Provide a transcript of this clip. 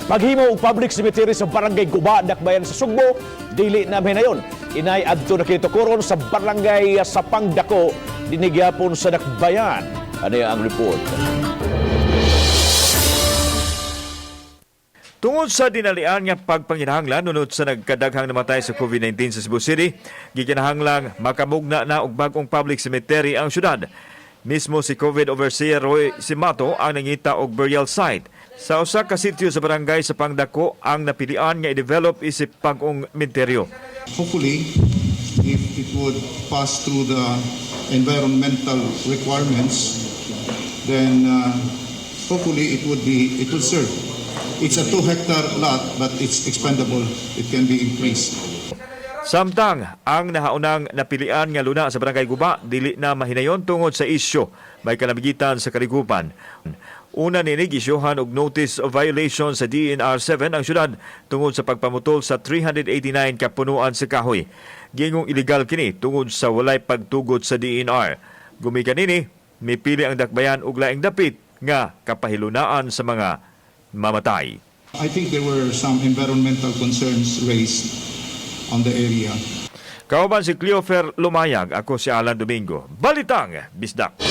Paghimo og public cemetery sa Barangay Guba, Dakbayan sa Sugbo, dili na mahinayon. Inay adto na kitukuron sa Barangay Sapang Dako, dinhi gyapon sa Dakbayan. Ano ang report? Tungod sa dinalian nga pagpanginahanglan unod sa nagkadaghang namatay sa COVID-19 sa Cebu City, gikinahanglang makamugna na og bag-ong public cemetery ang syudad. Mismo si COVID Overseer Roy Simato ang nangita og burial site. Sa usa ka sitio sa barangay sa Pangdako ang napilian nga i-develop isip bag-ong minteryo. Hopefully, if it would pass through the environmental requirements, then hopefully it would serve. It's a 2-hectare lot, but it's expandable. It can be increased. Samtang ang nahaunang napilian nga luna sa Barangay Guba dili na mahinayon tungod sa isyu may kanamigitan sa kaligupan. Una niini, giisyuhan og notice of violation sa DENR 7 ang syudad tungod sa pagpamutol sa 389 ka punuan sa kahoy. Gingong illegal kini tungod sa walay pagtugot sa DENR. Gumikan nini, mipili ang Dakbayan og laing dapit nga kapahilunaan sa mga mamatay. I think there were some environmental concerns raised on the area. Kauban si Cleofer Lumayag, ako si Alan Domingo. Balitang Bisdak.